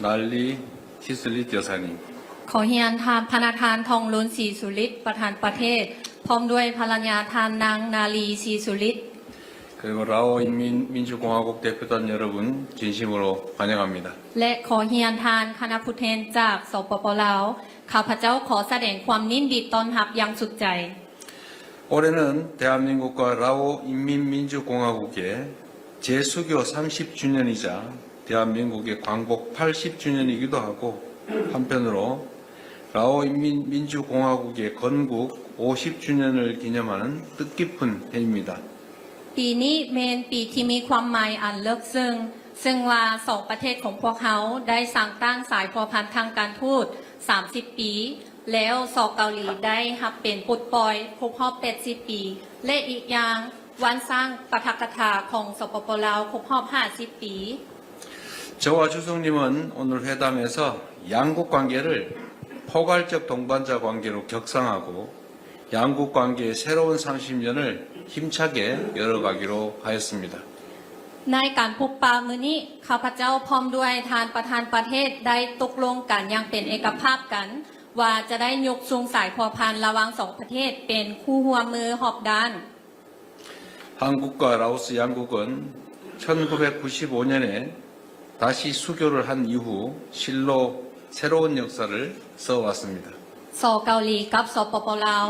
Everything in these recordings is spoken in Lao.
날ลี ชิสุลิต 여사님. ຂໍຮຽນທ່ານພະນະທ່ານ ທອງລຸນ ສີສຸລິດ ປະທານປະເທດ ພ້ອມດ້ວຍພະລະຍາທ່ານ ນາງ ນາລີ ສີສຸລິດ 그리고 라오 인민민주공화국 대표단 여러분 진심으로 환영합니다. ແລະ ຂໍຮຽນທ່ານຄະນະຜູ້ແທນຈາກ ສປປ ລາວ ຂ້າພະເຈົ້າຂໍສະແດງຄວາມຍິນດີຕ້ອນຮັບຢ່າງສຸດໃຈ. 올해는 대한민국과 라오 인민민주공화국의 재수교 삼십 주년이자 대한민국의 광복 팔십 주년이기도 하고, 한편으로 라오 인민민주공화국의 건국 오십 주년을 기념하는 뜻깊은 해입니다. ປີນີ້ແມ່ນປີທີ່ມີຄວາມໝາຍອັນເລິກເຊິ່ງ ເຊິ່ງວ່າສອງປະເທດຂອງພວກເຮົາໄດ້ສ້າງຕັ້ງສາຍພົວພັນທາງການທູດສາມສິບປີ ແລ້ວ ສ ເກົາຫຼີ ໄດ້ຮັບເປັນປົດປ່ອຍຄົບຮອບແປດສິບປີ ແລະ ອີກຢ່າງ ວັນສ້າງປາຖະກະຖາຂອງ ສປປ ລາວ ຄົບຮອບຫ້າສິບປີ. 저와 주석님은 오늘 회담에서 양국 관계를 포괄적 동반자 관계로 격상하고, 양국 관계의 새로운 삼십 년을 힘차게 열어가기로 하였습니다. ໃນການພົບປະມື້ນີ້ ຂ້າພະເຈົ້າພ້ອມດ້ວຍທ່ານປະທານປະເທດ ໄດ້ຕົກລົງກັນຢ່າງເປັນເອກະພາບກັນ ວ່າຈະໄດ້ຍົກສູງສາຍພົວພັນລະຫວ່າງສອງປະເທດ ເປັນຄູ່ຮ່ວມມືຮອບດ້ານ. 한국과 라오스 양국은 천구백구십오 년에 다시 수교를 한 이후 실로 새로운 역사를 써왔습니다. ສ ເກົາຫຼີ ກັບ ສປປ ລາວ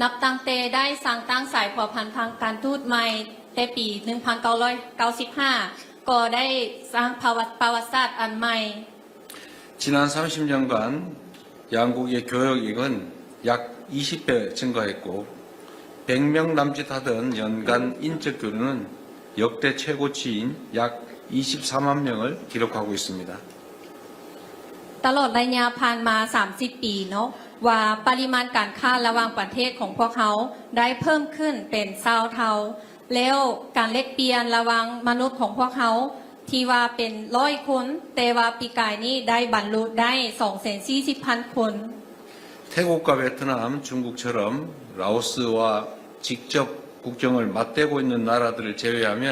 ນັບຕັ້ງແຕ່ໄດ້ສ້າງຕັ້ງສາຍພົວພັນທາງການທູດໃໝ່ ແຕ່ປີໜຶ່ງພັນເກົ້າຮ້ອຍເກົ້າສິບຫ້າ ກໍໄດ້ສ້າງປະຫວັດສາດອັນໃໝ່. 지난 삼십 년간 양국의 교역액은 약 이십 배 증가했고, 백 명 남짓 하던 연간 인적 교류는 역대 최고치인 약 이십사만 명을 기록하고 있습니다. ຕະຫຼອດໄລຍະຜ່ານມາສາມສິບປີເນາະ ວ່າປະລິມານການຄ້າລະຫວ່າງປະເທດຂອງພວກເຮົາໄດ້ເພີ່ມຂຶ້ນເປັນຊາວເທົ່າ ແລ້ວການແລກປ່ຽນລະຫວ່າງມະນຸດຂອງພວກເຮົາທີ່ວ່າເປັນຮ້ອຍຄົນ ແຕ່ວ່າປີກາຍນີ້ໄດ້ບັນລຸໄດ້ສອງແສນສີ່ສິບພັນຄົນ. 태국과 베트남, 중국처럼 라오스와 직접 국경을 맞대고 있는 나라들을 제외하면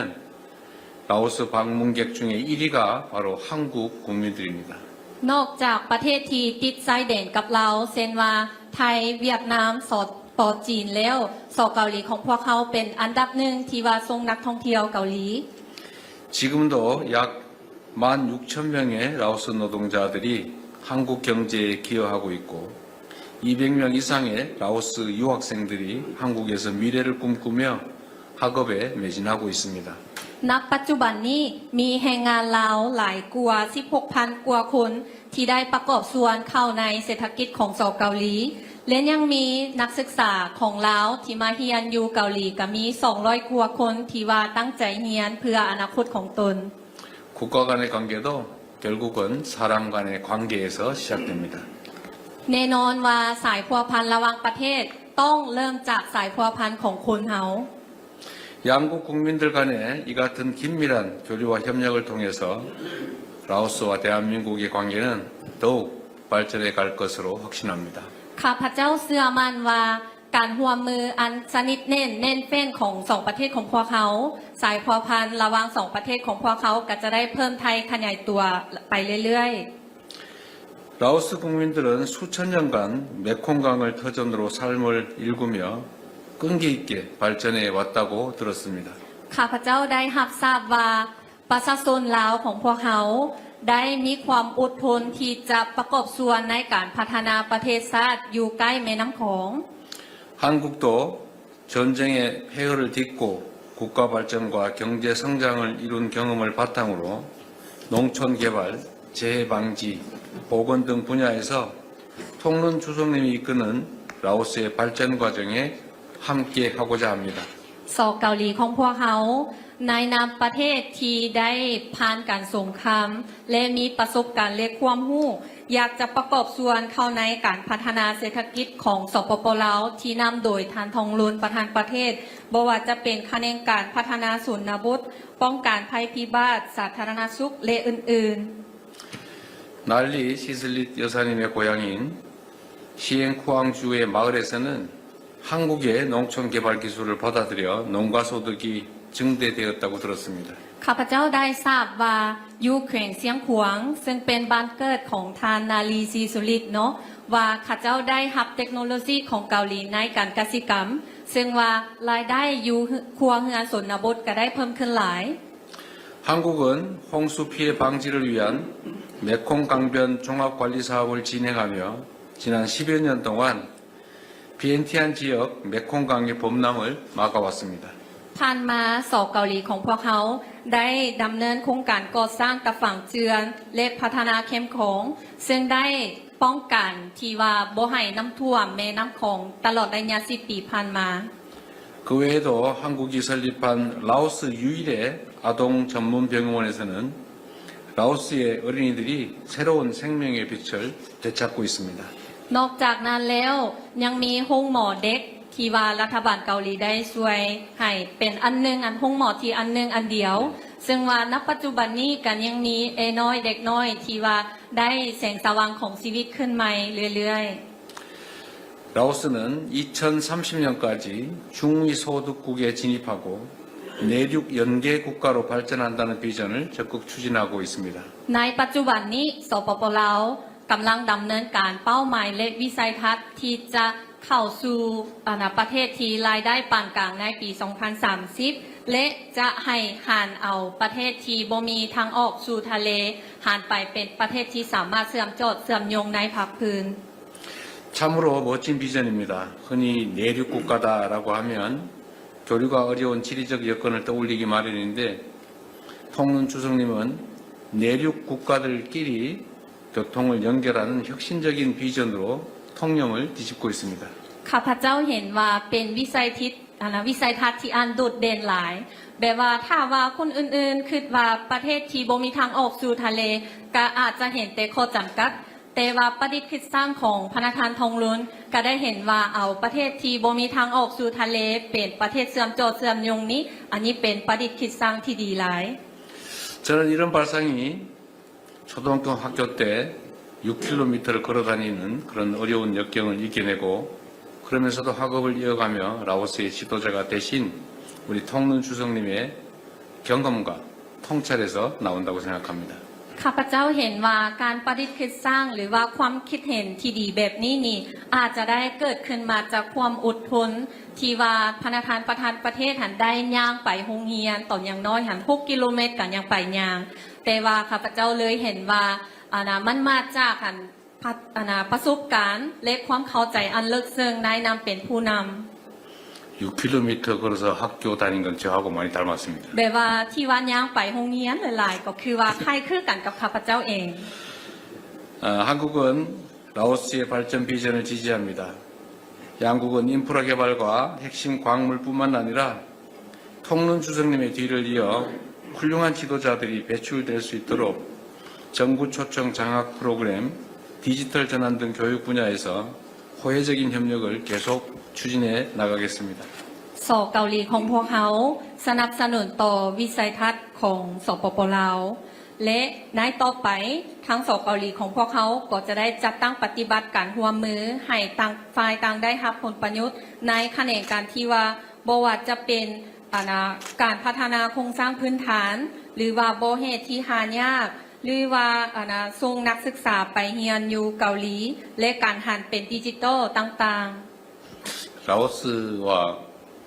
라오스 방문객 중에 일 위가 바로 한국 국민들입니다. ນອກຈາກປະເທດທີ່ຕິດຊາຍແດນກັບລາວ ເຊັ່ນວ່າ ໄທ, ຫວຽດນາມ, ສປ ຈີນ ແລ້ວ ສ ເກົາຫຼີ ຂອງພວກເຮົາເປັນອັນດັບໜຶ່ງທີ່ວ່າສົ່ງນັກທ່ອງທ່ຽວເກົາຫຼີ. 지금도 약 만 육천 명의 라오스 노동자들이 한국 경제에 기여하고 있고, 이백 명 이상의 라오스 유학생들이 한국에서 미래를 꿈꾸며 학업에 매진하고 있습니다. ນັບປັດຈຸບັນນີ້ ມີແຮງງານລາວຫຼາຍກວ່າສິບຫົກພັນກວ່າຄົນ ທີ່ໄດ້ປະກອບສ່ວນເຂົ້າໃນເສດຖະກິດຂອງ ສ ເກົາຫຼີ ແລະ ຍັງມີນັກສຶກສາຂອງລາວທີ່ມາຮຽນຢູ່ເກົາຫຼີ ກໍມີສອງຮ້ອຍກວ່າຄົນທີ່ວ່າຕັ້ງໃຈຮຽນເພື່ອອະນາຄົດຂອງຕົນ. 국가 간의 관계도 결국은 사람 간의 관계에서 시작됩니다. ແນ່ນອນວ່າສາຍພົວພັນລະຫວ່າງປະເທດ ຕ້ອງເລີ່ມຈາກສາຍພົວພັນຂອງຄົນເຮົາ. 양국 국민들 간의 이 같은 긴밀한 교류와 협력을 통해서 라오스와 대한민국의 관계는 더욱 발전해 갈 것으로 확신합니다. ຂ້າພະເຈົ້າເຊື່ອໝັ້ນວ່າ ການຮ່ວມມືອັນສະໜິດແໜ້ນແໜ້ນແຟ້ນຂອງສອງປະເທດຂອງພວກເຮົາ, ສາຍພົວພັນລະຫວ່າງສອງປະເທດຂອງພວກເຮົາກໍຈະໄດ້ເພີ່ມໄທຂະຫຍາຍຕົວໄປເລື້ອຍໆ. 라오스 국민들은 수천 년간 메콩강을 터전으로 삶을 일구며 끈기 있게 발전해 왔다고 들었습니다. ຂ້າພະເຈົ້າໄດ້ຮັບຊາບວ່າ ປະຊາຊົນລາວຂອງພວກເຮົາໄດ້ມີຄວາມອົດທົນທີ່ຈະປະກອບສ່ວນໃນການພັດທະນາປະເທດຊາດຢູ່ໃກ້ແມ່ນ້ຳຂອງ. 한국도 전쟁의 폐허를 딛고 국가 발전과 경제 성장을 이룬 경험을 바탕으로 농촌 개발, 재해 방지, 보건 등 분야에서 통른 주석님이 이끄는 라오스의 발전 과정에 함께 하고자 합니다. ສ ເກົາຫຼີຂອງພວກເຮົາ ໃນນາມປະເທດທີ່ໄດ້ຜ່ານການສົງຄາມ ແລະ ມີປະສົບການ ແລະ ຄວາມຮູ້ ຢາກຈະປະກອບສ່ວນເຂົ້າໃນການພັດທະນາເສດຖະກິດຂອງ ສປປ ລາວ ທີ່ນຳໂດຍທ່ານ ທອງລຸນ ປະທານປະເທດ, ບໍ່ວ່າຈະເປັນຂະແໜງການພັດທະນາຊົນນະບົດ, ປ້ອງກັນໄພພິບັດ, ສາທາລະນະສຸກ ແລະ ອື່ນໆ. 날ลี ชิสุลิต 여사님의 고향인 시행 코ܥܘ의 마을에서는 한국의 농촌 개발 기술을 받아들여 농가 소득이 증대되었다고 들었습니다. ຂ້ ຂ້າພະເຈົ້າໄດ້ຊາບວ່າ ຢູ່ແຂວງຊຽງຂວາງ ເຊິ່ງເປັນບ້ານເກີດຂອງທ່ານນາລີ ສີສຸລິດເນາະ ວ່າເຂົາເຈົ້າໄດ້ຮັບເຕັກໂນໂລຊີຂອງເກົາຫຼີໃນການກະສິກຳ ເຊິ່ງວ່າລາຍໄດ້ຢູ່ຄົວເຮືອນຊົນນະບົດກໍໄດ້ເພີ່ມຂຶ້ນຫຼາຍ. 한국은 홍수 피해 방지를 위한 메콩 강변 종합 관리 사업을 진행하며 지난 십 여년 동안 비엔티안 지역 메콩강의 범람을 막아왔습니다. ຜ່ານມາ ສ.ເກົາຫຼີຂອງພວກເຮົາໄດ້ດຳເນີນໂຄງການກໍ່ສ້າງຕາຝັ່ງເຈື່ອນ ແລະ ພັດທະນາແຄມຂອງ ເຊິ່ງໄດ້ປ້ອງກັນທີ່ວ່າບໍ່ໃຫ້ນ້ຳຖ້ວມແມ່ນ້ຳຂອງຕະຫຼອດໄລຍະສິບປີຜ່ານມາ. 그 외에도 한국이 설립한 라오스 유일의 아동 전문 병원에서는 라오스의 어린이들이 새로운 생명의 빛을 되찾고 있습니다. ນອກຈາກນັ້ນແລ້ວ ຍັງມີໂຮງໝໍເດັກ ທີ່ວ່າລັດຖະບານເກົາຫຼີໄດ້ຊ່ວຍໃຫ້ເປັນອັນໜຶ່ງ ອັນໂຮງໝໍທີ່ອັນໜຶ່ງອັນດຽວ ເຊິ່ງວ່ານະປັດຈຸບັນນີ້ກໍຍັງມີເອນ້ອຍເດັກນ້ອຍທີ່ວ່າໄດ້ແສງສະຫວ່າງຂອງຊີວິດຂຶ້ນໃໝ່ເລື້ອຍໆ. 라오스는 이천삼십 년까지 중위소득국에 진입하고 내륙 연계 국가로 발전한다는 비전을 적극 추진하고 있습니다. ໃນປັດຈຸບັນນີ້ ສປປ ລາວ ກຳລັງດຳເນີນການເປົ້າໝາຍ ແລະ ວິໄສທັດທີ່ຈະເຂົ້າສູ່ ອາ ນະ ປະເທດທີ່ລາຍໄດ້ປານກາງໃນປີສອງພັນສາມສິບ ແລະ ຈະໃຫ້ຫານເອົາປະເທດທີ່ບໍ່ມີທາງອອກສູ່ທະເລ ຫານໄປເປັນປະເທດທີ່ສາມາດເຊື່ອມຈອດເຊື່ອມໂຍງໃນພາກພື້ນ. 참으로 멋진 비전입니다. 흔히 내륙 국가다라고 하면 교류가 어려운 지리적 여건을 떠올리기 마련인데, 통눈 주석님은 내륙 국가들끼리 교통을 연결하는 혁신적인 비전으로 통영을 뒤집고 있습니다. ຂ້າພະເຈົ້າເຫັນວ່າເປັນວິໄສທິດ ອັນນະ ວິໄສທັດທີ່ອັນໂດດເດັ່ນຫຼາຍ ແບບວ່າຖ້າວ່າຄົນອື່ນໆຄິດວ່າປະເທດທີ່ບໍ່ມີທາງອອກສູ່ທະເລ ກໍອາດຈະເຫັນແຕ່ຂໍ້ຈຳກັດ ແຕ່ວ່າປະດິດຄິດສ້າງຂອງພະນະທ່ານ ທອງລຸນ ກໍໄດ້ເຫັນວ່າເອົາປະເທດທີ່ບໍ່ມີທາງອອກສູ່ທະເລ ເປັນປະເທດເຊື່ອມຈອດເຊື່ອມໂຍງນີ້ ອັນນີ້ເປັນປະດິດຄິດສ້າງທີ່ດີຫຼາຍ. 저는 이런 발상이 초등학교 학교 때 육 킬로미터를 걸어 다니는 그런 어려운 역경을 이겨내고, 그러면서도 학업을 이어가며 라오스의 지도자가 되신 우리 통눈 주석님의 경험과 통찰에서 나온다고 생각합니다. ຂ້າພະເຈົ້າເຫັນວ່າການປະດິດຄິດສ້າງ ຫຼືວ່າຄວາມຄິດເຫັນທີ່ດີແບບນີ້ນີ້ ອາດຈະໄດ້ເກີດຂຶ້ນມາຈາກຄວາມອົດທົນ ທີ່ວ່າພະນະທ່ານປະທານປະເທດຫັ້ນໄດ້ຍ່າງໄປໂຮງຮຽນ ຕອນຍັງນ້ອຍຫັ້ນຫົກກິໂລແມັດກໍຍັງໄປຍ່າງ ແຕ່ວ່າຂ້າພະເຈົ້າເລີຍເຫັນວ່າ ອັນນະ ມັນມາຈາກ ອັນ ປະ ອັນນະ ປະສົບການ ແລະ ຄວາມເຂົ້າໃຈອັນເລິກເຊິ່ງໃນນາມເປັນຜູ້ນຳ. 육 킬로미터 걸어서 학교 다닌 건 저하고 많이 닮았습니다. ແບບວ່າທີ່ວ່າຍ່າງໄປໂຮງຮຽນຫຼາຍໆ ກໍຄືວ່າຄ້າຍຄືກັນກັບຂ້າພະເຈົ້າເອງ. 아, 한국은 라오스의 발전 비전을 지지합니다. 양국은 인프라 개발과 핵심 광물뿐만 아니라 통눈 주석님의 뒤를 이어 훌륭한 지도자들이 배출될 수 있도록 정부 초청 장학 프로그램, 디지털 전환 등 교육 분야에서 호혜적인 협력을 계속 추진해 나가겠습니다. ສ.ເກົາຫຼີຂອງພວກເຮົາສະໜັບສະໜູນຕໍ່ວິໄສທັດຂອງ ສປປ ລາວ ແລະ ໃນຕໍ່ໄປ ທາງ ສ.ເກົາຫຼີຂອງພວກເຮົາກໍຈະໄດ້ຈັດຕັ້ງປະຕິບັດການຮ່ວມມືໃຫ້ຕ່າງຝ່າຍຕ່າງໄດ້ຮັບຜົນປະໂຫຍດໃນຂະແໜງການທີ່ວ່າ ບໍ່ວ່າຈະເປັນ ອັນນະ ການພັດທະນາໂຄງສ້າງພື້ນຖານ ຫຼືວ່າບໍ່ແຮ່ທີ່ຫາຍາກ ຫຼືວ່າ ອັນນະ ສົ່ງນັກສຶກສາໄປຮຽນຢູ່ເກົາຫຼີ ແລະ ການຫັນເປັນດິຈິຕອນຕ່າງໆ. 라오스와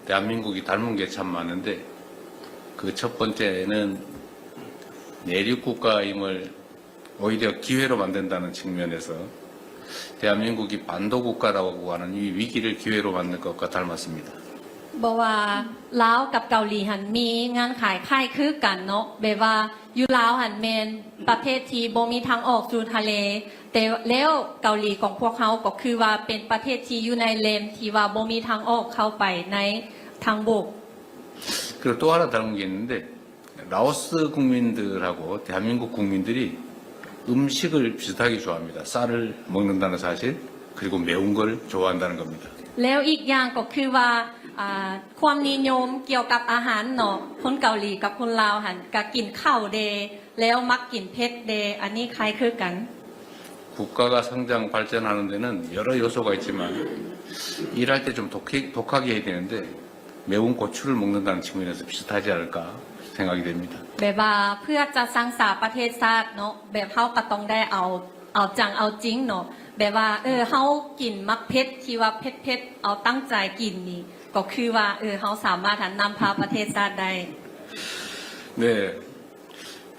대한민국이 닮은 게 참 많은데, 그 첫 번째는 내륙 국가임을 오히려 기회로 만든다는 측면에서 대한민국이 반도 국가라고 하는 이 위기를 기회로 만든 것과 닮았습니다. ບໍ່ວ່າລາວກັບເກົາຫຼີຫັ້ນມີເງື່ອນໄຂຄ້າຍຄືກັນເນາະ ແບບວ່າຢູ່ລາວຫັ້ນແມ່ນປະເທດທີ່ບໍ່ມີທາງອອກສູ່ທະເລ ແຕ່ແລ້ວເກົາຫຼີຂອງພວກເຮົາກໍຄືວ່າເປັນປະເທດທີ່ຢູ່ໃນແລມທີ່ວ່າບໍ່ມີທາງອອກເຂົ້າໄປໃນທາງບົກ. 그리고 또 하나 닮은 게 있는데, 라오스 국민들하고 대한민국 국민들이 음식을 비슷하게 좋아합니다. 쌀을 먹는다는 사실, 그리고 매운 걸 좋아한다는 겁니다. ແລ້ວອີກຢ່າງກໍຄືວ່າ ອ່າ ຄວາມນິຍົມກ່ຽວກັບອາຫານເນາະ ຄົນເກົາຫຼີກັບຄົນລາວຫັ້ນກະກິນເຂົ້າແດ່ ແລ້ວມັກກິນເຜັດແດ່ ອັນນີ້ຄ້າຍຄືກັນ. 국가가 성장 발전하는 데는 여러 요소가 있지만 일할 때 좀 독해, 독하게 해야 되는데 매운 고추를 먹는다는 측면에서 비슷하지 않을까. 생각이 됩니다. ແບບວ່າເພື່ອຈະສ້າງສາປະເທດຊາດເນາະ ແບບເຮົາກໍຕ້ອງໄດ້ເອົາ ເອົາຈັງເອົາຈິງເນາະ ແບບວ່າ ເອີ ເຮົາກິນໝາກເຜັດທີ່ວ່າເຜັດໆ ເອົາຕັ້ງໃຈກິນນີ້ ກໍຄືວ່າ ເອີ ເຮົາສາມາດນຳພາປະເທດຊາດໄດ້. 네.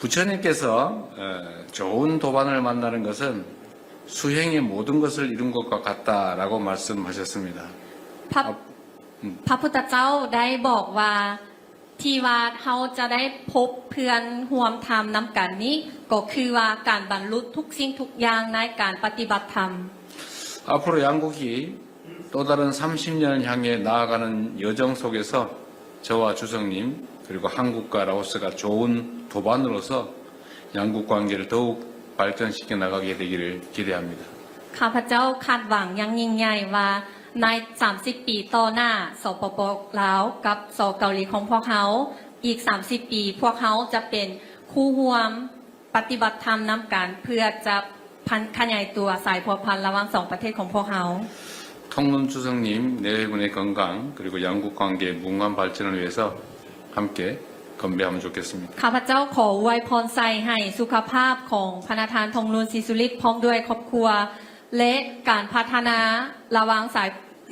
부처님께서 어, 좋은 도반을 만나는 것은 수행의 모든 것을 이룬 것과 같다라고 말씀하셨습니다. ພະ ອາ ອືມ ພະພຸດທະເຈົ້າໄດ້ບອກວ່າ ທີ່ວ່າເຮົາຈະໄດ້ພົບເພື່ອນຮ່ວມທຳນຳກັນນີ້ ກໍຄືວ່າການບັນລຸທຸກສິ່ງທຸກຢ່າງໃນການປະຕິບັດທຳ. 앞으로 양국이 또 다른 삼십 년을 향해 나아가는 여정 속에서 저와 주석님 그리고 한국과 라오스가 좋은 도반으로서 양국 관계를 더욱 발전시켜 나가게 되기를 기대합니다. ຂ້າພະເຈົ້າຄາດຫວັງຢ່າງຍິ່ງໃຫຍ່ວ່າ ໃນສາມສິບປີຕໍ່ໜ້າ ສປປ ລາວ ກັບ ສ ເກົາຫຼີຂອງພວກເຮົາ ອີກສາມສິບປີ ພວກເຮົາຈະເປັນຄູ່ຮ່ວມປະຕິບັດທຳນຳກັນ ເພື່ອຈະພັນ ຂະຫຍາຍຕົວສາຍພົວພັນລະຫວ່າງສອງປະເທດຂອງພວກເຮົາ. 통론 주석님, 네 분의 건강, 그리고 양국 관계의 무궁한 발전을 위해서 함께 건배하면 좋겠습니다. ຂ້າພະເຈົ້າຂໍອວຍພອນໄຊໃຫ້ສຸຂະພາບຂອງພະນະທ່ານ ທອງລຸນ ສີສຸລິດ ພ້ອມດ້ວຍຄອບຄົວ ແລະ ການພັດທະນາລະຫວ່າງສາຍ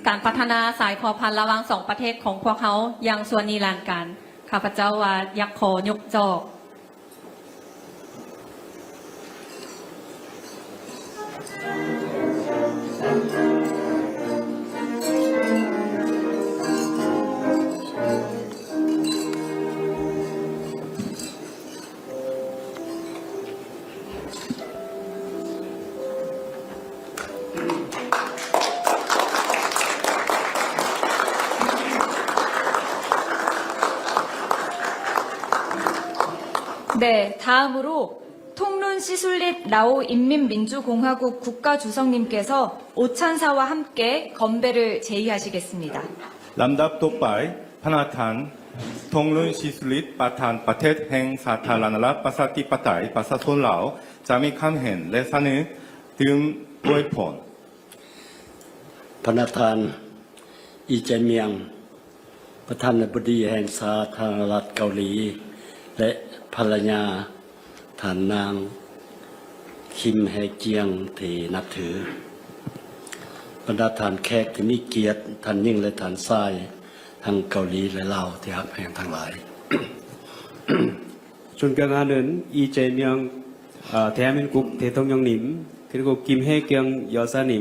ການພັດທະນາສາຍພົວພັນລະຫວ່າງສອງປະເທດຂອງພວກເຮົາຢ່າງຊົ່ວນິລັນການ. ຂ້າພະເຈົ້າວ່າຢາກຂໍຍົກຈອກ. 네, 다음으로 통룬 시술릿 라오 인민민주공화국 국가주석님께서 오찬사와 함께 건배를 제의하시겠습니다. ລຳດັບຕໍ່ໄປ ພະນະທ່ານ ທອງລຸນ ສີສຸລິດ ປະທານປະເທດແຫ່ງສາທາລະນະລັດ ປະຊາທິປະໄຕ ປະຊາຊົນລາວ ຈະມີຄຳເຫັນ ແລະ ສະເໜີຕື່ມອວຍພອນ. ພະນະທ່ານ ອີ ແຈມຽງ ປະທານາທິບໍດີແຫ່ງສາທາລະນະລັດເກົາຫຼີ ແລະ ພັນລະຍາ ທ່ານນາງ ຄິມ ແຮກຽງ ທີ່ນັບຖື, ບັນດາທ່ານແຂກທີ່ມີກຽດ, ທ່ານຍິງ ແລະ ທ່ານຊາຍ ທັງເກົາຫຼີ ແລະ ລາວ ທີ່ຮັກແພງທັງຫຼາຍ. Chun kang hanin, 이 재명, 아, 대한민국 대통령님, 그리고 김혜경 여사님,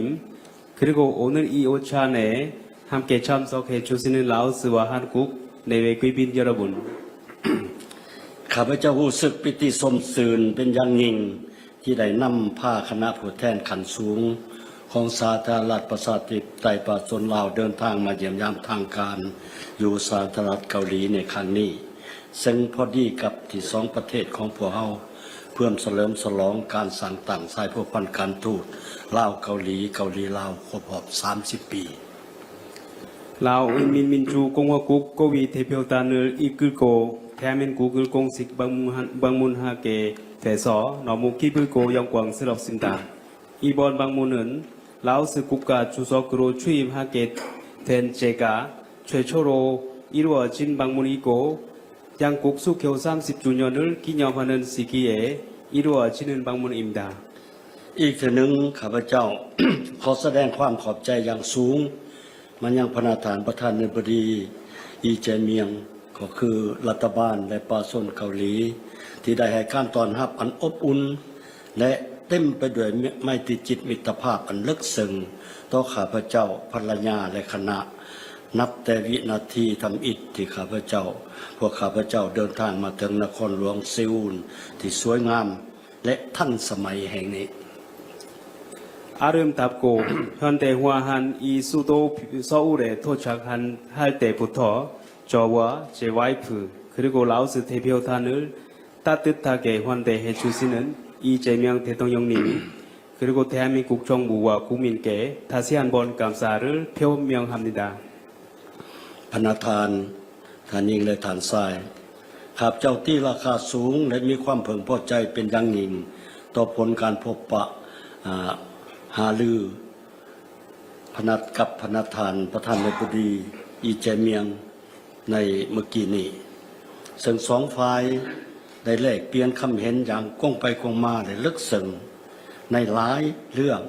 그리고 오늘 이 오찬에 함께 참석해 주시는 라오스와 한국 내외貴賓여러분. ຂ້າພະເຈົ້າຮູ້ສຶກປີຕິຊົມຊື່ນເປັນຢ່າງຍິ່ງ ທີ່ໄດ້ນຳພາຄະນະຜູ້ແທນຂັ້ນສູງຂອງສາທາລະນະລັດ ປະຊາທິປະໄຕ ປະຊາຊົນລາວ ເດີນທາງມາຢ້ຽມຢາມທາງການຢູ່ສາທາລະນະລັດເກົາຫຼີໃນຄັ້ງນີ້. ເຊິ່ງພໍດີກັບທີ່ສອງປະເທດຂອງພວກເຮົາເພື່ອສະເຫຼີມສະຫຼອງການສ້າງຕັ້ງສາຍພົວພັນການທູດລາວ-ເກົາຫຼີ, ເກົາຫຼີ-ລາວ ຄົບຮອບສາມສິບປີ. 라오 인민민주공화국 고위 대표단을 이끌고 대한민국을 공식 방문한, 방문하게 돼서 너무 기쁘고 영광스럽습니다. 이번 방문은 라오스 국가 주석으로 취임하게 된 제가 최초로 이루어진 방문이고, 양국 수교 삼십 주년을 기념하는 시기에 이루어지는 방문입니다. ອີກເທື່ອໜຶ່ງ ຂ້າພະເຈົ້າ ຂໍສະແດງຄວາມຂອບໃຈຢ່າງສູງມາຍັງພະນະທ່ານປະທານາທິບໍດີ ອີ ແຈມຽງ ກໍຄືລັດຖະບານ ແລະ ປະຊາຊົນເກົາຫຼີ ທີ່ໄດ້ໃຫ້ການຕ້ອນຮັບອັນອົບອຸ່ນ ແລະ ເຕັມໄປດ້ວຍໄມຕີຈິດມິດຕະພາບອັນເລິກເຊິ່ງຕໍ່ຂ້າພະເຈົ້າ, ພັນລະຍາ ແລະ ຄະນະ. ນັບແຕ່ວິນາທີທຳອິດທີ່ຂ້າພະເຈົ້າ, ພວກຂ້າພະເຈົ້າເດີນທາງມາເຖິງນະຄອນຫຼວງເຊອູນທີ່ສວຍງາມ ແລະ ທັນສະໄໝແຫ່ງນີ້. 아름답고 현대화한 이 수도 서울에 도착한, 할 때부터 저와 제 와이프 그리고 라오스 대표단을 따뜻하게 환대해 주시는 이재명 대통령님, 그리고 대한민국 정부와 국민께 다시 한번 감사를 표명합니다. ພະນະທ່ານ, ທ່ານຍິງ ແລະ ທ່ານຊາຍ, ຂ້າພະເຈົ້າຕີລາຄາສູງ ແລະ ມີຄວາມເພິ່ງພໍໃຈເປັນຢ່າງຍິ່ງຕໍ່ຜົນການພົບປະ, ອາ, ຫາລື ພະນະ, ກັບພະນະທ່ານປະທານາທິບໍດີ ອີ ແຈມຽງ ໃນມື້ກີ້ນີ້. ເຊິ່ງສອງຝ່າຍໄດ້ແລກປ່ຽນຄຳເຫັນຢ່າງກົງໄປກົງມາ ແລະ ເລິກເຊິ່ງໃນຫຼາຍເລື່ອງ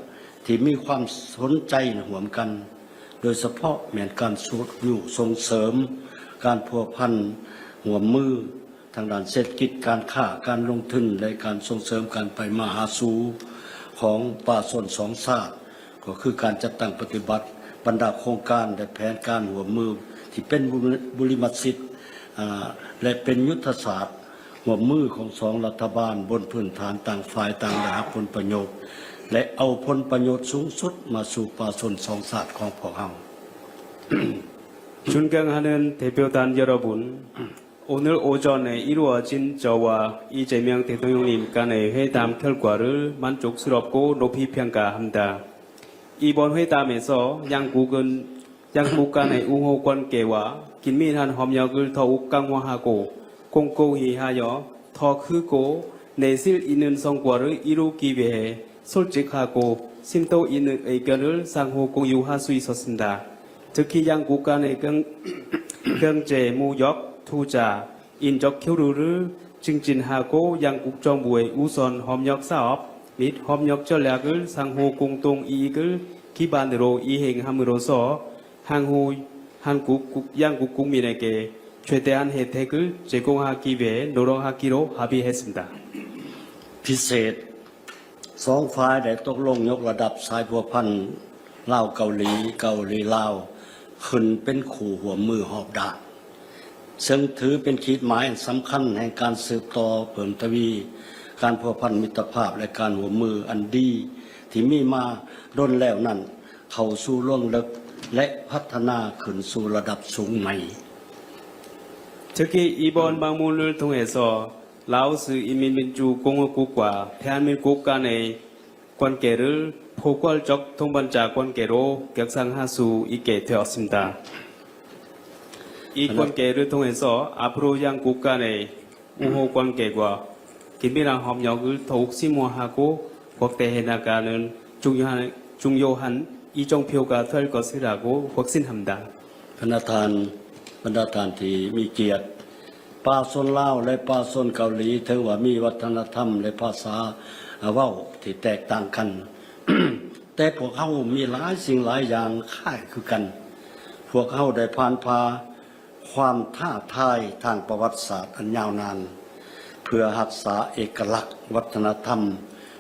ທີ່ມີຄວາມສົນໃຈຮ່ວມກັນ, ໂດຍສະເພາະແມ່ນການຊຸກຍູ້ສົ່ງເສີມການພົວພັນຮ່ວມມື ທາງດ້ານເສດຖະກິດ, ການຄ້າ, ການລົງທຶນ ແລະ ການສົ່ງເສີມການໄປມາຫາສູ່ຂອງປະຊາຊົນສອງຊາດ, ກໍຄືການຈັດຕັ້ງປະຕິບັດບັນດາໂຄງການ ແລະ ແຜນການຮ່ວມມືທີ່ເປັນບຸລິມະສິດ ອາ ແລະ ເປັນຍຸດທະສາດຮ່ວມມືຂອງສອງລັດຖະບານ ບົນພື້ນຖານຕ່າງຝ່າຍຕ່າງໄດ້ຮັບຜົນປະໂຫຍດ ແລະ ເອົາຜົນປະໂຫຍດສູງສຸດມາສູ່ປະຊາຊົນສອງຊາດຂອງພວກເຮົາ. 존경하는 대표단 여러분, 오늘 오전에 이루어진 저와 이재명 대통령님 간의 회담 결과를 만족스럽고 높이 평가합니다. 이번 회담에서 양국은, 양국 간의 우호 관계와 긴밀한 협력을 더욱 강화하고 공고히 하여 더 크고 내실 있는 성과를 이루기 위해 솔직하고 심도 있는 의견을 상호 공유할 수 있었습니다. 특히 양국 간의 경-, 경제, 무역, 투자, 인적 교류를 증진하고 양국 정부의 우선 협력 사업 및 협력 전략을 상호 공동 이익을 기반으로 이행함으로써 향후 한국 국-, 양국 국민에게 최대한 혜택을 제공하기 위해 노력하기로 합의했습니다. ພິເສດ ສອງຝ່າຍໄດ້ຕົກລົງຍົກລະດັບສາຍພົວພັນລາວ-ເກົາຫຼີ, ເກົາຫຼີ-ລາວ ຂຶ້ນເປັນຄູ່ຮ່ວມມືຮອບດ້ານ, ເຊິ່ງຖືເປັນຂີດໝາຍອັນສຳຄັນແຫ່ງການສືບຕໍ່ເພີ່ມທະວີການພົວພັນມິດຕະພາບ ແລະ ການຮ່ວມມືອັນດີທີ່ມີມາດົນແລ້ວນັ້ນ ເຂົ້າສູ່ລວງເລິກ ແລະ ພັດທະນາຂຶ້ນສູ່ລະດັບສູງໃໝ່. 특히 이번 방문을 통해서 라오스 인민민주공화국과 대한민국 간의 관계를 포괄적 동반자 관계로 격상할 수 있게 되었습니다. 이 관계를 통해서 앞으로 양국 간의 우호 관계와 긴밀한 협력을 더욱 심화하고 확대해 나가는 중요한, 중요한 이정표가 될 것이라고 확신합니다. ບັນດາທ່ານ, ບັນດາທ່ານທີ່ມີກຽດ, ປະຊາຊົນລາວ ແລະ ປະຊາຊົນເກົາຫຼີ ເຖິງວ່າມີວັດທະນະທຳ ແລະ ພາສາເວົ້າທີ່ແຕກຕ່າງກັນ, ແຕ່ພວກເຮົາມີຫຼາຍສິ່ງຫຼາຍຢ່າງຄ້າຍຄືກັນ. ພວກເຮົາໄດ້ຜ່ານຜ່າ ຄວາມທ້າທາຍທາງປະຫວັດສາດອັນຍາວນານ ເພື່ອຮັກສາເອກະລັກວັດທະນະທຳ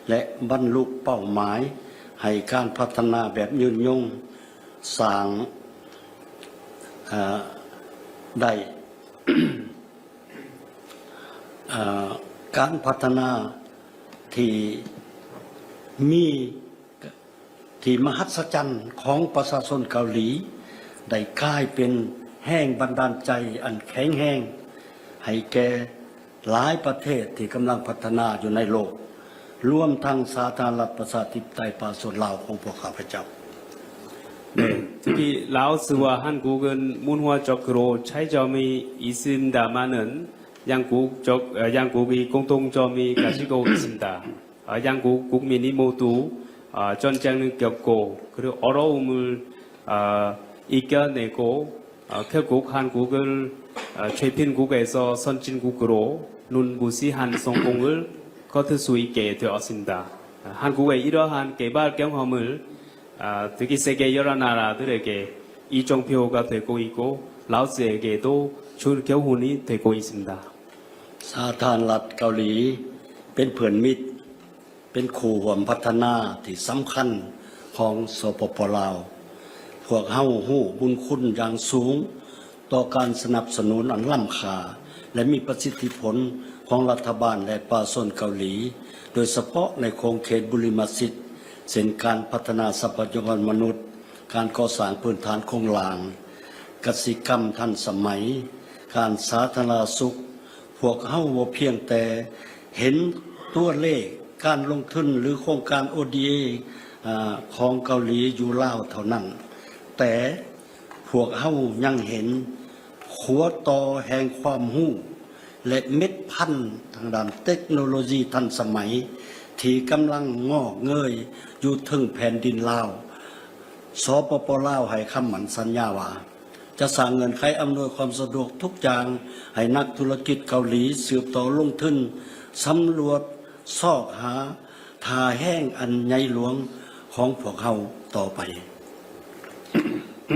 ແລະ ບັນລຸເປົ້າໝາຍໃຫ້ການພັດທະນາແບບຍືນຍົງ ສ້າງ, ເອີ, ໄດ້, ເອີ, ການພັດທະນາທີ່ມີ ທີ່ມະຫັດສະຈັນຂອງປະຊາຊົນເກົາຫຼີ ໄດ້ກາຍເປັນແຮງບັນດານໃຈອັນແຂງແຮງໃຫ້ແກ່ຫຼາຍປະເທດທີ່ກຳລັງພັດທະນາຢູ່ໃນໂລກ, ລວມທັງສາທາລະນະລັດປະຊາທິປະໄຕປະຊາຊົນລາວຂອງພວກຂ້າພະເຈົ້າ. 네, 특히 라오스와 한국은 문화적으로 차이점이 있습니다만은 양국 적, 어, 양국이 공통점이 가지고 있습니다. 어, 양국 국민이 모두, 어, 전쟁을 겪고 그리고 어려움을, 어, 이겨내고, 어, 결국 한국을, 어, 최貧국에서 선진국으로 눈부시한 성공을 거둘 수 있게 되었습니다. 어, 한국의 이러한 개발 경험을, 어, 특히 세계 여러 나라들에게 이정표가 되고 있고 라오스에게도 좋은 교훈이 되고 있습니다. ສາທາລະນະລັດເກົາຫຼີເປັນເພື່ອນມິດ, ເປັນຄູ່ຮ່ວມພັດທະນາທີ່ສຳຄັນຂອງ ສປປ ລາວ. ພວກເຮົາຮູ້ບຸນຄຸນຢ່າງສູງຕໍ່ການສະໜັບສະໜູນອັນລ້ຳຄ່າ ແລະ ມີປະສິດທິຜົນຂອງລັດຖະບານ ແລະ ປະຊາຊົນເກົາຫຼີ, ໂດຍສະເພາະໃນຂົງເຂດບຸລິມະສິດ ເຊັ່ນ ການພັດທະນາຊັບພະຍາກອນມະນຸດ, ການກໍ່ສ້າງພື້ນຖານໂຄງລ່າງ, ກະສິກຳທັນສະໄໝ, ການສາທາລະນະສຸກ, ພວກເຮົາບໍ່ພຽງແຕ່ເຫັນຕົວເລກການລົງທຶນ ຫຼື ໂຄງການ ໂອ ດີ ເອ ອາ ຂອງເກົາຫຼີຢູ່ລາວເທົ່ານັ້ນ, ແຕ່ພວກເຮົາຍັງເຫັນຂົວຕໍ່ແຫ່ງຄວາມຮູ້ ແລະ ເມັດພັນທາງດ້ານເຕັກໂນໂລຊີທັນສະໄໝ ທີ່ກຳລັງງອກເງີຍຢູ່ເທິງແຜ່ນດິນລາວ. ສປປ ລາວ ໃຫ້ຄຳໝັ້ນສັນຍາວ່າ ຈະສ້າງເງື່ອນໄຂອຳນວຍຄວາມສະດວກທຸກຢ່າງໃຫ້ນັກທຸລະກິດເກົາຫຼີສືບຕໍ່ລົງທຶນສຳຫຼວດຊອກຫາທ່າແຮງອັນໃຫຍ່ຫຼວງຂອງພວກເຮົາຕໍ່ໄປ.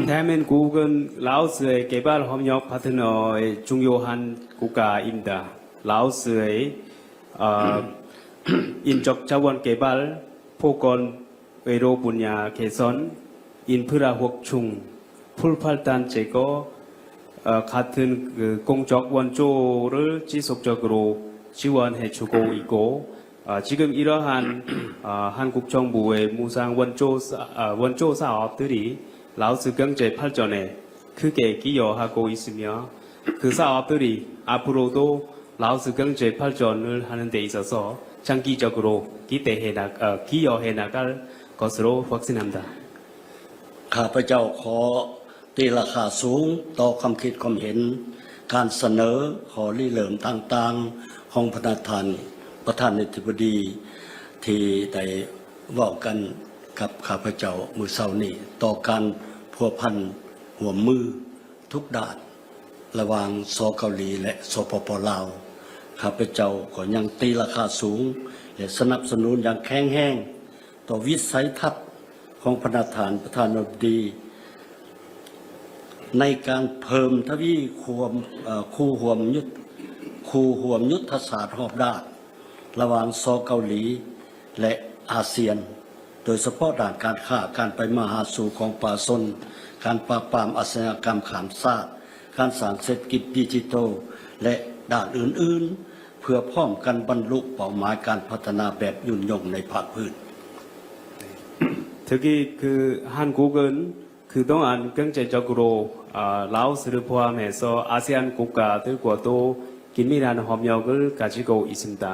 Thaimin kugen Laosuei kebal homyok pathenoi chungyohan kuka imda. Laosuei injok chawan kebal pokon Ero punya keson in phura hok chung phul phal tan cheko khatun kong chok wan cho re chi sok chok ro chi wan he chuko iko. Chikum irahan han kuk chong bu e musang wan cho sa wan cho sa op turi lao su gang che phal chone. Khuke kiyo hako isimya khusa op turi apuro to lao su gang che phal chon nul hanan te isa so chang ki chok ro ki te he nak ki yo he nakal kosro vaksinam da. ข้าพเจ้าขอตีราคาสูงต่อความคิดความเห็น การเสนอข้อริเริ่มต่างๆของพระท่านประธานาธิบดีที่ได้เว้ากันกับข้าพเจ้ามื้อเช้านี้ต่อการพัวพันร่วมมือ ทุกด้านระหว่าง ส.เกาหลี และ ส.ป.ป.ลาว ข้าพเจ้าก็ยังตีราคาสูง และสนับสนุนอย่างแข็งแรงต่อวิสัยทัศน์ของพระท่านประธานาธิบดี ในการเพิ่มทวีความเอ่อคู่ร่วมยุทธคู่ร่วมยุทธศาสตร์รอบด้าน ระหว่าง ส.เกาหลี ແລະ ອາຊຽນ ໂດຍສະເພາະດ້ານການຄ້າ, ການໄປມາຫາສູ່ຂອງປະຊາຊົນ, ການປາບປາມອາຊະຍາກຳຂ້າມຊາດ, ການສ້າງເສດຖະກິດດິຈິໂຕ ແລະ ດ້ານອື່ນໆ ເພື່ອພ້ອມກັນບັນລຸເປົ້າໝາຍການພັດທະນາແບບຍືນຍົງໃນພາກພື້ນ. Third, 그 한국은 그동안 경제적으로 아, 라오스를 포함해서 아세안 국가들과도 긴밀한 협력을 가지고 있습니다.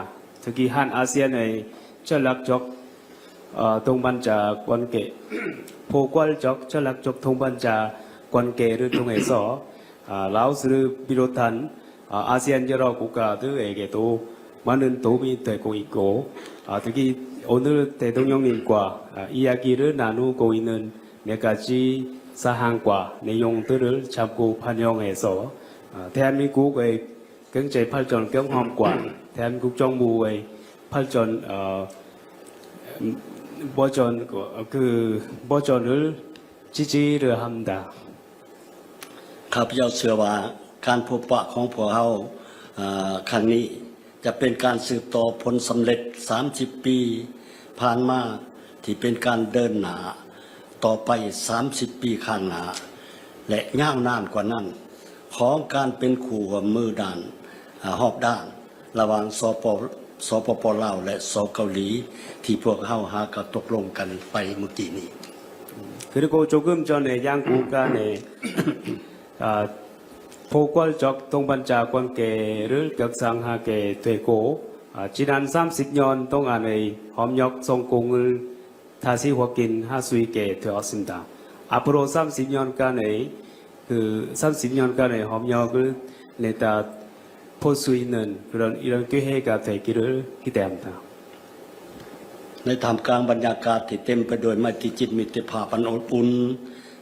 특히 한아세안의 전략적 어, 동반자 관계, 포괄적 전략적 동반자 관계를 통해서 아, 라오스를 비롯한 아, 아세안 여러 국가들에게도 많은 도움이 되고 있고, 아, 특히 오늘 대통령님과 아, 이야기를 나누고 있는 몇 가지 사항과 내용들을 자꾸 반영해서 어, 대한민국의 경제 발전 경험과 대한민국 정부의 발전 어, 음, 버전 그, 그 버전을 지지를 합니다. ข้าพเจ้าเชื่อว่าการพบปะของพวกเฮาเอ่อครั้งนี้ จะเป็นการสืบต่อผลสำเร็จสามสิบปีผ่านมา ที่เป็นการเดินหน้าต่อไปสามสิบปีข้างหน้า และยาวนานกว่านั้น ของการเป็นคู่ร่วมมือด้านอ่ารอบด้าน ระหว่าง ส.ป.ส.ป.ป.ลาว และ ส.เกาหลี ที่พวกเฮาหาก็ตกลงกันไปเมื่อกี้นี้ 그리고 조금 전에 양국 간에 아, 포괄적 동반자 관계를 격상하게 되고 아, 지난 삼십 년 동안의 협력 성공을 다시 확인할 수 있게 되었습니다. 앞으로 삼십 년간의 그 삼십 년간의 협력을 내다 볼 수 있는 그런 이런 기회가 되기를 기대합니다. ในท่ามกลางบรรยากาศที่เต็มไปด้วยไมตรีจิตมิตรภาพอันอบอุ่น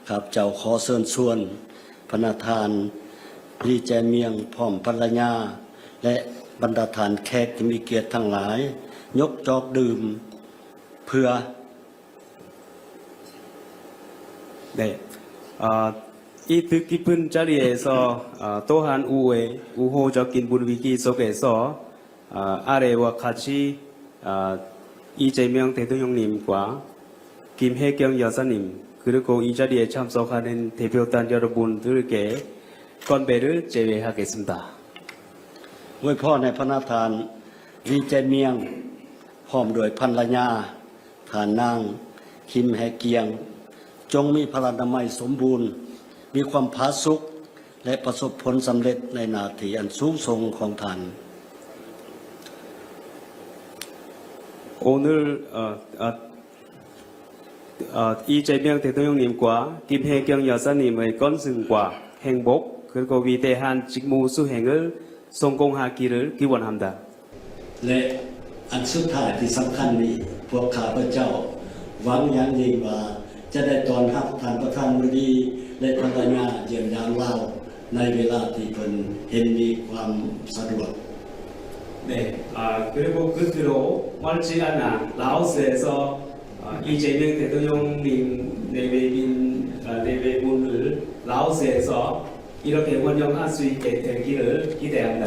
ข้าพเจ้าขอเชิญชวนพระนาท่าน ลี แจเมียง พร้อมภรรยา และบรรดาท่านแขกที่มีเกียรติทั้งหลาย ยกจอกดื่มเพื่อ 네. 아, 이 뜻깊은 자리에서 아, 또한 우회, 우호적인 분위기 속에서 아, 아래와 같이 아, 이재명 대통령님과 김혜경 여사님 그리고 이 자리에 참석하는 대표단 여러분들께 건배를 제외하겠습니다. อวยพรให้พระนาท่าน ลี แจเมียง พร้อมด้วยภรรยา ท่านนาง คิม แฮเกียง จงมีพลานามัยสมบูรณ์ มีความผาสุก และประสบผลสำเร็จในหน้าที่อันสูงส่งของท่าน 오늘 어, 어, 어, 이재명 대통령님과 김혜경 여사님의 건승과 행복 그리고 위대한 직무 수행을 성공하기를 기원합니다. และอันสุดท้ายที่สำคัญนี้ พวกข้าพเจ้าหวังอย่างยิ่งว่าจะได้ต้อนรับท่านประธานาธิบดี ແລະ ພັນລະຍາຢ້ຽມຢາມລາວໃນເວລາທີ່ເພິ່ນເຫັນມີຄວາມສະດວກ. 네, 아, 그리고 끝으로 멀지 않아 라오스에서, 아, 이재명 대통령님 내외빈, 아, 내외분을 라오스에서 이렇게 원정할 수 있게 되기를 기대합니다.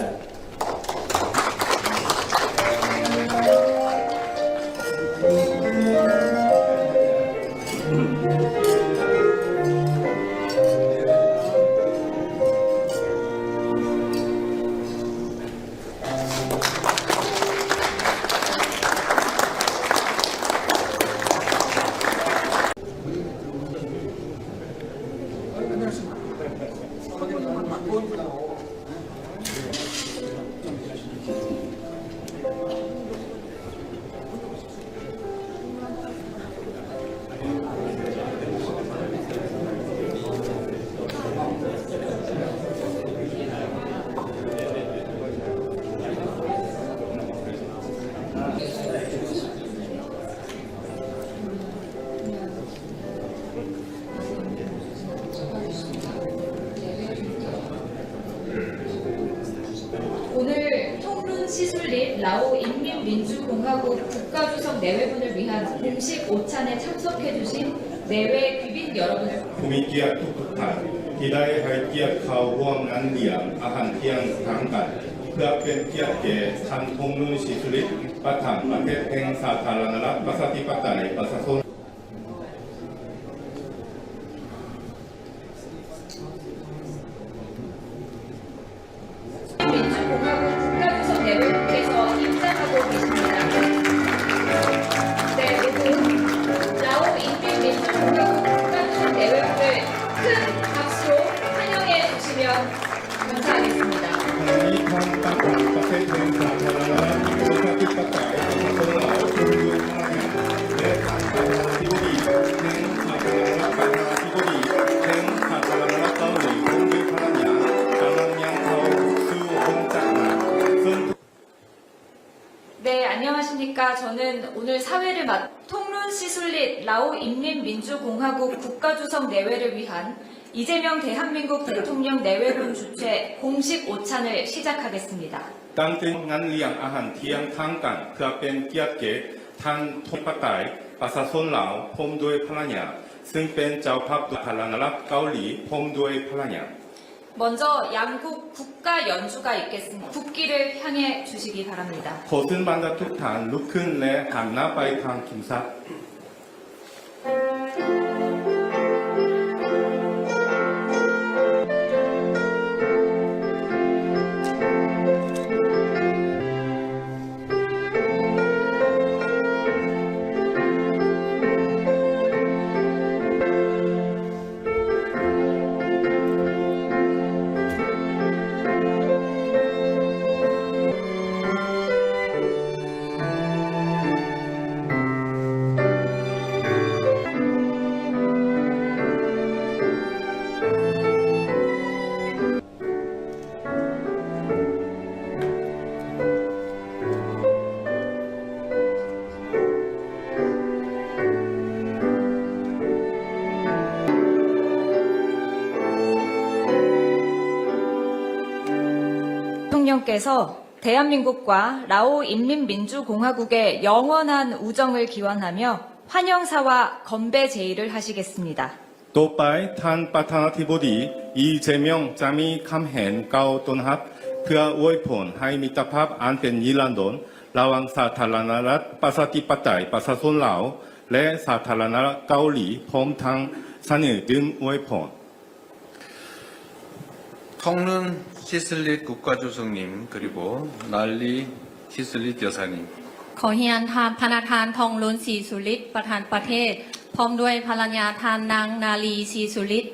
오늘 통룬 시술릿 라오 인민민주공화국 국가주석 내외분을 위한 공식 오찬에 참석해 주신 내외 귀빈 여러분을 ຜູ້ມີກຽດທຸກໆທ່ານ ທີ່ໄດ້ໃຫ້ກຽດເຂົ້າຮ່ວມງານລ້ຽງອາຫານທ່ຽງທາງການ ເພື່ອເປັນກຽດແກ່ທ່ານ ທອງລຸນ ສີສຸລິດ ປະທານປະເທດແຫ່ງສາທາລະນະລັດ ປະຊາທິປະໄຕ ປະຊາຊົນ 민주공화국 국가주석 내외분께서 입장하고 계십니다. 네, 모두 라오 인민민주공화국 국가주석 내외분을 큰 박수로 환영해 주시면 감사하겠습니다. ທາງນີ້ທ່ານປະທານປະເທດແຫ່ງສາທາລະນະລັດ ປະຊາທິປະໄຕ ປະຊາຊົນລາວ ຜູ້ມີພະລັງງານ ແລະ ທ່ານປະທານາທິບໍດີແຫ່ງສາທາລະນະລັດ ປະທານາທິບໍດີແຫ່ງສາທາລະນະລັດເກົາຫຼີ ພ້ອມດ້ວຍພະລັງງານ ກຳລັງຍ່າງເຂົ້າສູ່ໂຮງຈັດງານ ເຊິ່ງ 네, 안녕하십니까. 저는 오늘 사회를 맡, 통룬 시술릿 라오 인민민주공화국 국가주석 내외를 위한 이재명 대한민국 대통령 내외분 주최 공식 오찬을 시작하겠습니다. ຕັ້ງແຕ່ງານລ້ຽງອາຫານທ່ຽງທາງການ ເພື່ອເປັນກຽດແກ່ທ່ານ ທອງ ປະໄຕ ປະຊາຊົນລາວ ພ້ອມດ້ວຍພະລັງງານ ເຊິ່ງເປັນເຈົ້າພາບສາທາລະນະລັດເກົາຫຼີ ພ້ອມດ້ວຍພະລັງງານ. 먼저 양국 국가 연주가 있겠습니다. 국기를 향해 주시기 바랍니다. ຂໍເຊີນບັນດາທຸກທ່ານລຸກຂຶ້ນ ແລະ ຫັນໜ້າໄປທາງທຸງຊາດ. 대통령께서 대한민국과 라오 인민민주공화국의 영원한 우정을 기원하며 환영사와 건배 제의를 하시겠습니다. ຕໍ່ໄປ ທ່ານປະທານາທິບໍດີ ອີ ເຈມຽງ ຈະມີຄຳແຫງກ່າວຕ້ອນຮັບ ເພື່ອອວຍພອນໃຫ້ມິດຕະພາບອັນເປັນນິລັນດົນ ລະຫວ່າງສາທາລະນະລັດ ປະຊາທິປະໄຕ ປະຊາຊົນລາວ ແລະ ສາທາລະນະລັດເກົາຫຼີ ພ້ອມທັງສະເໜີດື່ມອວຍພອນ. ܬອງລຸນ 시술릿국가주석님, 그리고 ܢາລີ 시술릿 여사님. ຂໍຮຽນທ່ານ ພະນະທ່ານ ທອງລຸນ ສີສຸລິດ ປະທານປະເທດ ພ້ອມດ້ວຍພະລັງງາທ່ານ ນາງ ນາລີ ສີສຸລິດ.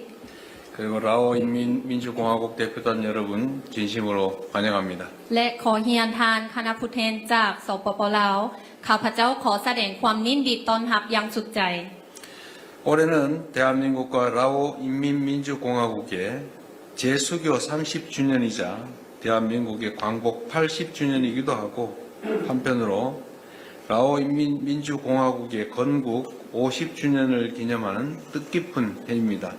그리고 라오 인민민주공화국 대표단 여러분, 진심으로 환영합니다. ແລະ ຂໍຮຽນທ່ານຄະນະຜູ້ແທນຈາກ ສປປ ລາວ, ຂ້າພະເຈົ້າຂໍສະແດງຄວາມຍິນດີຕ້ອນຮັບຢ່າງສຸດໃຈ. 올해는 대한민국과 라오 인민민주공화국의 재수교 삼십 주년이자 대한민국의 광복 팔십 주년이기도 하고, 한편으로 라오 인민민주공화국의 건국 오십 주년을 기념하는 뜻깊은 해입니다.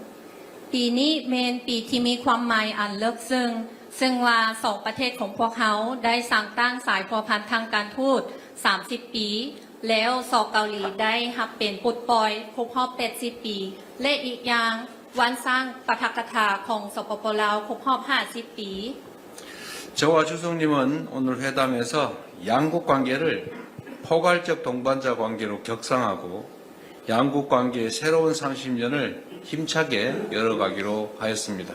ປີນີ້ແມ່ນປີທີ່ມີຄວາມໝາຍອັນເລິກເຊິ່ງ, ເຊິ່ງວ່າສອງປະເທດຂອງພວກເຮົາໄດ້ສ້າງຕັ້ງສາຍພົວພັນທາງການທູດສາມສິບປີ, ແລ້ວສປເກົາຫຼີໄດ້ຮັບເປັນປົດປ່ອຍຄົບຮອບແປດສິບປີ ແລະ ອີກຢ່າງ, ວັນສ້າງປາຖະກະຖາຂອງ ສປປ ລາວ ຄົບຮອບຫ້າສິບປີ. 저와 주성님은 오늘 회담에서 양국 관계를 포괄적 동반자 관계로 격상하고, 양국 관계의 새로운 삼십 년을 힘차게 열어가기로 하였습니다.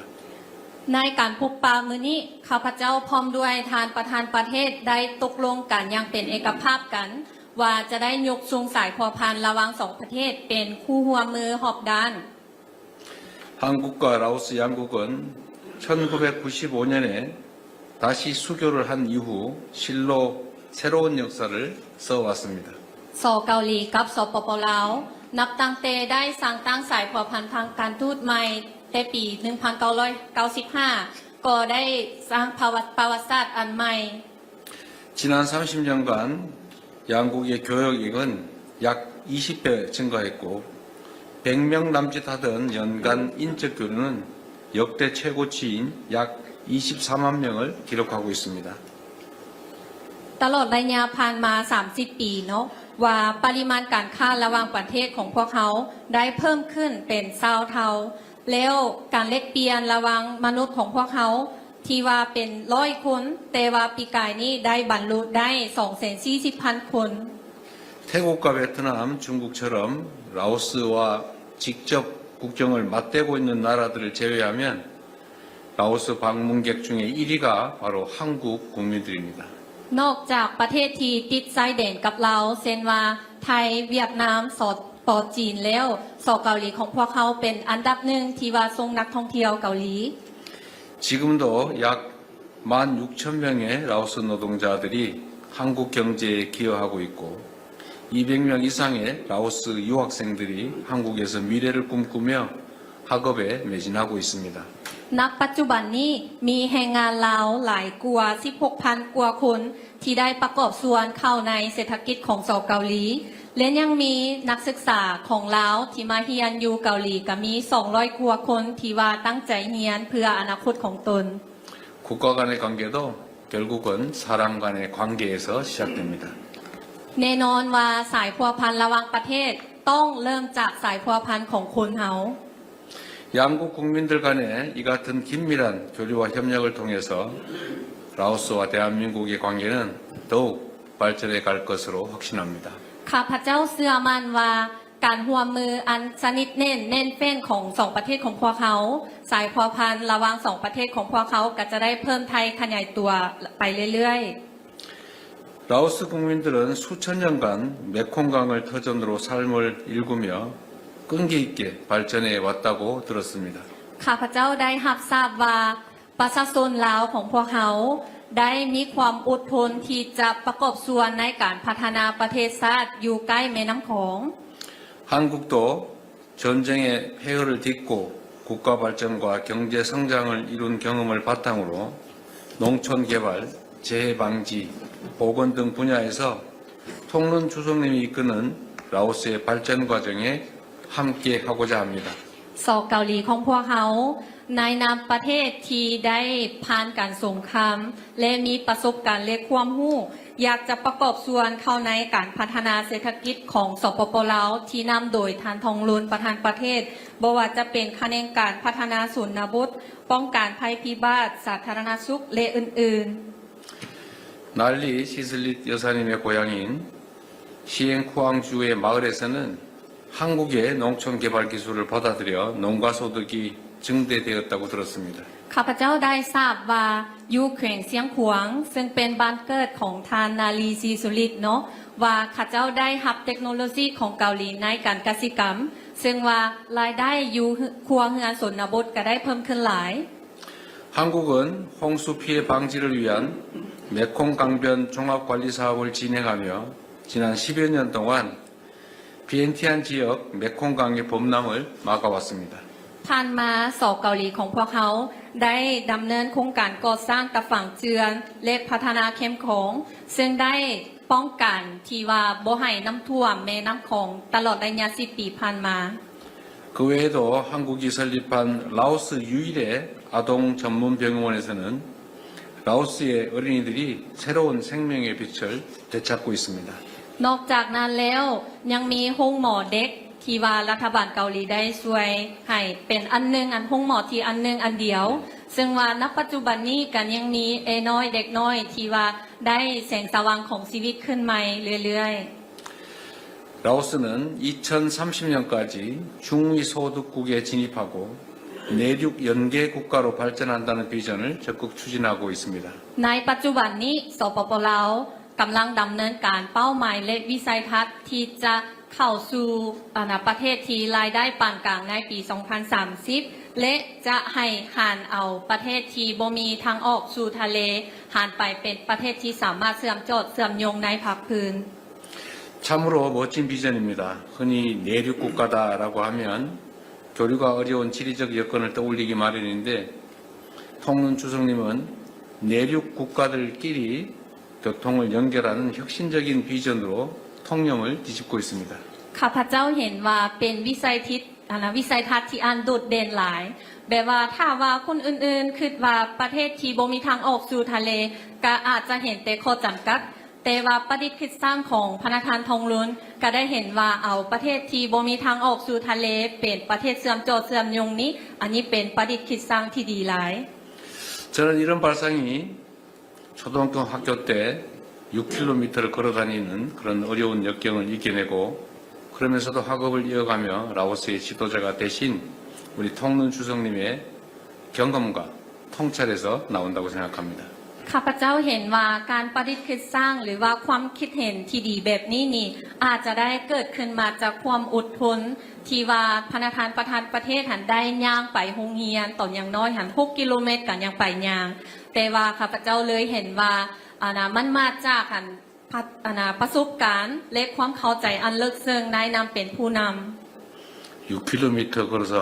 ໃນການພົບປະມື້ນີ້, ຂ້າພະເຈົ້າພ້ອມດ້ວຍທ່ານປະທານປະເທດໄດ້ຕົກລົງກັນຢ່າງເປັນເອກະພາບກັນ ວ່າຈະໄດ້ຍົກສູງສາຍພົວພັນລະຫວ່າງສອງປະເທດເປັນຄູ່ຮ່ວມມືຮອບດ້ານ. 한국과 라오스 양국은 천구백구십오 년에 다시 수교를 한 이후 실로 새로운 역사를 써왔습니다. ສປເກົາຫຼີກັບ ສປປ ລາວ ນັບຕັ້ງແຕ່ໄດ້ສ້າງຕັ້ງສາຍພົວພັນທາງການທູດໃໝ່ແຕ່ປີໜຶ່ງພັນເກົ້າຮ້ອຍເກົ້າສິບຫ້າ ກໍໄດ້ສ້າງປະຫວັດ ປະຫວັດສາດອັນໃໝ່. 지난 삼십 년간 양국의 교역액은 약 이십 배 증가했고, 백 명 남짓 하던 연간 인적 교류는 역대 최고치인 약 이십사만 명을 기록하고 있습니다. ຕະຫຼອດໄລຍະຜ່ານມາສາມສິບປີເນາະ ວ່າປະລິມານການຄ້າລະຫວ່າງປະເທດຂອງພວກເຮົາໄດ້ເພີ່ມຂຶ້ນເປັນຊາວເທົ່າ, ແລ້ວການແລກປ່ຽນລະຫວ່າງມະນຸດຂອງພວກເຮົາທີ່ວ່າເປັນຮ້ອຍຄົນ, ແຕ່ວ່າປີກາຍນີ້ໄດ້ບັນລຸໄດ້ສອງແສນສີ່ສິບພັນຄົນ. 태국과 베트남, 중국처럼 라오스와 직접 국경을 맞대고 있는 나라들을 제외하면 라오스 방문객 중에 일 위가 바로 한국 국민들입니다. ນອກຈາກປະເທດທີ່ຕິດຊາຍແດນກັບລາວ ເຊັ່ນວ່າ ໄທ, ຫວຽດນາມ, ສປ ຈີນ ແລ້ວ, ສປເກົາຫຼີຂອງພວກເຮົາເປັນອັນດັບໜຶ່ງທີ່ວ່າສົ່ງນັກທ່ອງທ່ຽວເກົາຫຼີ. 지금도 약 만 육천 명의 라오스 노동자들이 한국 경제에 기여하고 있고, 이백 명 이상의 라오스 유학생들이 한국에서 미래를 꿈꾸며 학업에 매진하고 있습니다. ນະປັດຈຸບັນນີ້ ມີແຮງງານລາວຫຼາຍກວ່າສິບຫົກພັນກວ່າຄົນ ທີ່ໄດ້ປະກອບສ່ວນເຂົ້າໃນເສດຖະກິດຂອງ ສປເກົາຫຼີ ແລະ ຍັງມີນັກສຶກສາຂອງລາວທີ່ມາຮຽນຢູ່ເກົາຫຼີ ກໍມີສອງຮ້ອຍກວ່າຄົນ ທີ່ວ່າຕັ້ງໃຈຮຽນເພື່ອອະນາຄົດຂອງຕົນ. 국가 간의 관계도 결국은 사람 간의 관계에서 시작됩니다. ແນ່ນອນວ່າສາຍພົວພັນລະຫວ່າງປະເທດຕ້ອງເລີ່ມຈາກສາຍພົວພັນຂອງຄົນເຮົາ. 양국 국민들 간의 이 같은 긴밀한 교류와 협력을 통해서 라오스와 대한민국의 관계는 더욱 발전해 갈 것으로 확신합니다. ຂ້າພະເຈົ້າເຊື່ອໝັ້ນວ່າ ການຮ່ວມມືອັນສະໜິດແໜ້ນແໜ້ນແຟ້ນຂອງສອງປະເທດຂອງພວກເຮົາ, ສາຍພົວພັນລະຫວ່າງສອງປະເທດຂອງພວກເຮົາກໍຈະໄດ້ເພີ່ມໄທຂະຫຍາຍຕົວໄປເລື້ອຍໆ. 라오스 국민들은 수천 년간 메콩강을 터전으로 삶을 일구며 끈기 있게 발전해 왔다고 들었습니다. ຂ້າພະເຈົ້າໄດ້ຮັບຊາບວ່າ ປະຊາຊົນລາວຂອງພວກເຮົາໄດ້ມີຄວາມອົດທົນທີ່ຈະປະກອບສ່ວນໃນການພັດທະນາປະເທດຊາດຢູ່ໃກ້ແມ່ນ້ຳຂອງ. 한국도 전쟁의 폐허를 딛고 국가 발전과 경제 성장을 이룬 경험을 바탕으로 농촌 개발, 재해 방지, 보건 등 분야에서 통론 주석님이 이끄는 라오스의 발전 과정에 함께 하고자 합니다. ສປເກົາຫຼີຂອງພວກເຮົາ ໃນນາມປະເທດທີ່ໄດ້ຜ່ານການສົງຄາມ ແລະ ມີປະສົບການ ແລະ ຄວາມຮູ້ ຢາກຈະປະກອບສ່ວນເຂົ້າໃນການພັດທະນາເສດຖະກິດຂອງ ສປປ ລາວ ທີ່ນຳໂດຍທ່ານ ທອງລຸນ ປະທານປະເທດ, ບໍ່ວ່າຈະເປັນຂະແໜງການພັດທະນາຊົນນະບົດ, ປ້ອງກັນໄພພິບັດ, ສາທາລະນະສຸກ ແລະ ອື່ນໆ. 날리 시슬릿 여사님의 고향인 시행코항주의 마을에서는 한국의 농촌 개발 기술을 받아들여 농가 소득이 증대되었다고 들었습니다. ຂ້າພະເຈົ້າໄດ້ຊາບວ່າ ຢູ່ແຂວງຊຽງຂວາງ ເຊິ່ງເປັນບ້ານເກີດຂອງທ່ານ ນາລີ ສີສຸລິດ ເນາະ ວ່າເຂົາເຈົ້າໄດ້ຮັບເຕັກໂນໂລຊີຂອງເກົາຫຼີໃນການກະສິກຳ ເຊິ່ງວ່າລາຍໄດ້ຢູ່ຄົວເຮືອນຊົນນະບົດກໍໄດ້ເພີ່ມຂຶ້ນຫຼາຍ. 한국은 홍수 피해 방지를 위한 메콩 강변 종합 관리 사업을 진행하며 지난 십 여 년 동안 비엔티안 지역 메콩강의 범람을 막아왔습니다. ຜ່ານມາ ສປເກົາຫຼີຂອງພວກເຮົາໄດ້ດຳເນີນໂຄງການກໍ່ສ້າງຕາຝັງເຈື່ອນ ແລະ ພັດທະນາແຄມຂອງ ເຊິ່ງໄດ້ປ້ອງກັນທີ່ວ່າບໍ່ໃຫ້ນ້ຳຖ້ວມແມ່ນ້ຳຂອງຕະຫຼອດໄລຍະສິບປີຜ່ານມາ. 그 외에도 한국이 설립한 라오스 유일의 아동 전문 병원에서는 라오스의 어린이들이 새로운 생명의 빛을 되찾고 있습니다. ນອກຈາກນັ້ນແລ້ວ ຍັງມີໂຮງໝໍເດັກ ທີ່ວ່າລັດຖະບານເກົາຫຼີໄດ້ຊ່ວຍໃຫ້ເປັນອັນໜຶ່ງ ອັນໂຮງໝໍທີ່ອັນໜຶ່ງອັນດຽວ ເຊິ່ງວ່ານະປັດຈຸບັນນີ້ກໍຍັງມີເອນ້ອຍເດັກນ້ອຍທີ່ວ່າໄດ້ແສງສະຫວ່າງຂອງຊີວິດຂຶ້ນໃໝ່ເລື້ອຍໆ. 라오스는 이천삼십 년까지 중위소득국에 진입하고 내륙 연계 국가로 발전한다는 비전을 적극 추진하고 있습니다. ໃນປັດຈຸບັນນີ້ ສປປ ລາວ ກຳລັງດຳເນີນການເປົ້າໝາຍ ແລະ ວິໄສທັດທີ່ຈະເຂົ້າສູ່ ອາ ປະເທດທີ່ລາຍໄດ້ປານກາງໃນປີສອງພັນສາມສິບ ແລະ ຈະໃຫ້ຫັນເອົາປະເທດທີ່ບໍ່ມີທາງອອກສູ່ທະເລ ຫັນໄປເປັນປະເທດທີ່ສາມາດເຊື່ອມຈອດເຊື່ອມໂຍງໃນພາກພື້ນ. 참으로 멋진 비전입니다. 흔히 내륙 국가다라고 하면 교류가 어려운 지리적 여건을 떠올리기 마련인데, 통눈 주석님은 내륙 국가들끼리 교통을 연결하는 혁신적인 비전으로 통영을 뒤집고 있습니다. ຂ້າພະເຈົ້າເຫັນວ່າເປັນວິໄສທິດ ອັນນະ ວິໄສທັດທີ່ອັນໂດດເດັ່ນຫຼາຍ ແບບວ່າຖ້າວ່າຄົນອື່ນໆຄິດວ່າປະເທດທີ່ບໍ່ມີທາງອອກສູ່ທະເລ ກໍອາດຈະເຫັນແຕ່ຂໍ້ຈຳກັດ ແຕ່ວ່າປະດິດຄິດສ້າງຂອງພະນະທ່ານ ທອງລຸນ ກໍໄດ້ເຫັນວ່າເອົາປະເທດທີ່ບໍ່ມີທາງອອກສູ່ທະເລ ເປັນປະເທດເຊື່ອມຈອດເຊື່ອມໂຍງນີ້ ອັນນີ້ເປັນປະດິດຄິດສ້າງທີ່ດີຫຼາຍ. 저는 이런 발상이 초등학교 학교 때 육 킬로미터를 걸어 다니는 그런 어려운 역경을 이겨내고, 그러면서도 학업을 이어가며 라오스의 지도자가 되신 우리 통눈 주석님의 경험과 통찰에서 나온다고 생각합니다. ຂ້າພະເຈົ້າເຫັນວ່າການປະດິດຄິດສ້າງ ຫຼືວ່າຄວາມຄິດເຫັນທີ່ດີແບບນີ້ນີ້ ອາດຈະໄດ້ເກີດຂຶ້ນມາຈາກຄວາມອົດທົນ ທີ່ວ່າພະນະທ່ານປະທານປະເທດຫັ້ນໄດ້ຍ່າງໄປໂຮງຮຽນ ຕອນຍັງນ້ອຍຫັ້ນຫົກກິໂລແມັດກໍຍັງໄປຍ່າງ ແຕ່ວ່າຂ້າພະເຈົ້າເລີຍເຫັນວ່າ ອັນນະ ມັນມາຈາກ ອັນ ພັດ ອັນນະ ປະສົບການ ແລະ ຄວາມເຂົ້າໃຈອັນເລິກເຊິ່ງໃນນາມເປັນຜູ້ນຳ. 육 킬로미터 걸어서